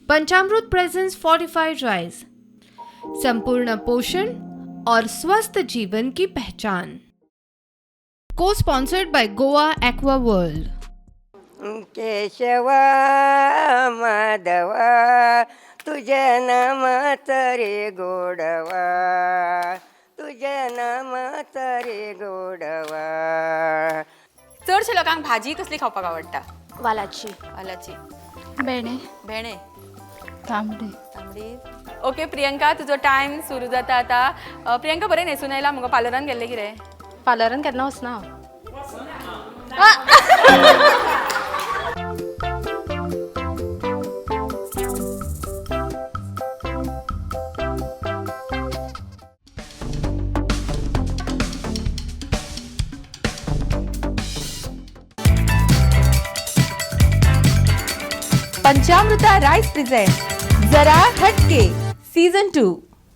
पंचामृत presents fortified rice, संपूर्ण पोषण और स्वस्थ जीवन की पहचान। को sponsored by Goa Aqua World. Keshava Madhava, तुझ्या नामात रे गोडवा, तुझ्या नामात रे गोडवा. चडशे लोकांक भाजी कसली खावपाक आवडटा? वालाची. वालाची. भेणे. भेणे. तांबडे. तांबडी. ओके प्रियंका, तुजो टायम सुरू जाता आता. प्रियंका, बरें न्हेसून आयला मुगो. पार्लरान गेल्लें कितें? पार्लरान केन्ना वचना हांव. पंचामृता राईस प्रेझेंट जरा हटके सीझन 2.